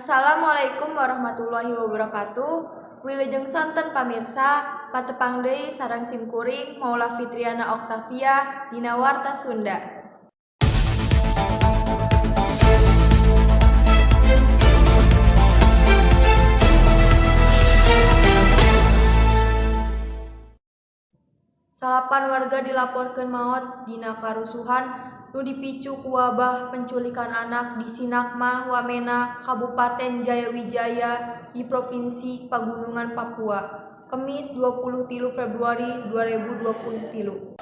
Assalamualaikum warahmatullahi wabarakatuh. Wilujeng sonten, pamirsa, patepang deui sareng simkuring Maula Fitriana Octavia dina Warta Sunda. Salapan warga dilaporkeun maot dina karusuhan nu dipicu ku wabah penculikan anak di Sinakma, Wamena, Kabupaten Jayawijaya di Propinsi Pagunungan Papua, Kemis 23 Februari 2023.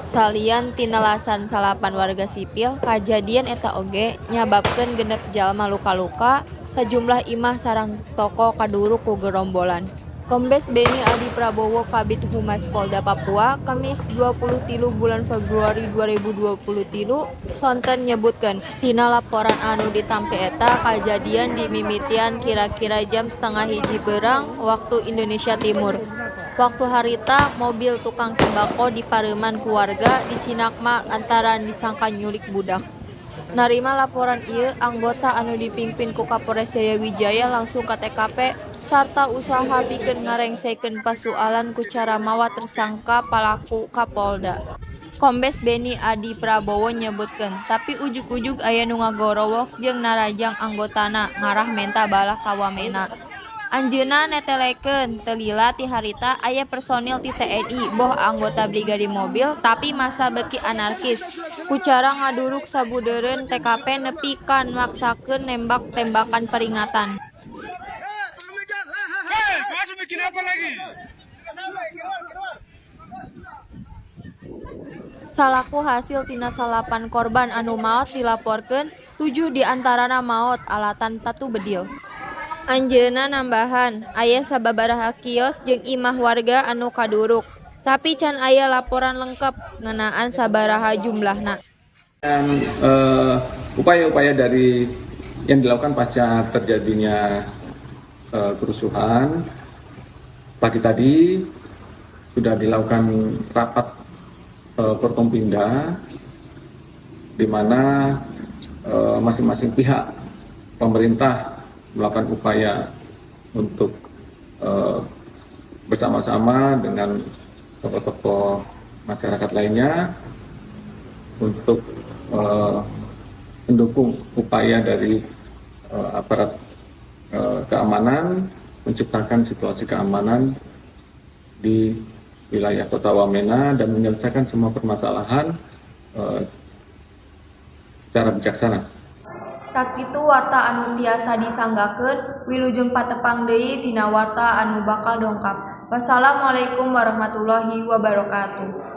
Salian ti nelasan salapan warga sipil, kajadian eta oge nyababkeun 6 jalma luka-luka, sajumlah imah sareng toko kaduruk ku gerombolan. Kombes Benny Adi Prabowo, Kabid Humas Polda Papua, Kemis 23 bulan Februari 2023 sonten nyebutkeun, tina laporan anu ditampi eta kajadian dimimitian kira-kira jam 12.30 beurang waktu Indonesia Timur. Waktu harita mobil tukang sembako dipareuman ku warga di Sinakma lantaran disangka nyulik budak. Narima laporan ieu, anggota anu dipingpin ku Kapolres Jayawijaya langsung ka TKP sarta usaha pikeun ngarengsekeun pasualan ku cara mawa tersangka palaku ka Polda. Kombes Benny Adi Prabowo nyebutkeun, tapi ujug-ujug aya nu ngagorowok jeung narajang anggotana ngarah menta balah ka Wamena. Anjeunna netelekeun teu lila ti harita aya personil ti TNI boh anggota Brigade Mobil, tapi massa beuki anarkis ku cara ngaduruk sabudeureun TKP nepi ka maksakeun nembak tembakan peringatan. Hei, masuk bikin apa lagi? Salaku hasil tina salapan korban anu maot dilaporkeun, tujuh di antarana maot alatan tatu bedil. Anjeunna nambahan, aya sababaraha kios jeung imah warga anu kaduruk, tapi can aya laporan lengkep ngeunaan sabaraha jumlahna. Dan upaya-upaya dari yang dilakukan pasca terjadinya kerusuhan pagi tadi sudah dilakukan rapat Forkompinda, di mana masing-masing pihak pemerintah melakukan upaya untuk bersama-sama dengan tokoh-tokoh masyarakat lainnya untuk mendukung upaya dari aparat keamanan menciptakan situasi keamanan di wilayah Kota Wamena dan menyelesaikan semua permasalahan secara bijaksana. Sakitu warta anu tiasa disanggakeun, wilujeng patepang deui dina warta anu bakal dongkap. Wassalamualaikum warahmatullahi wabarakatuh.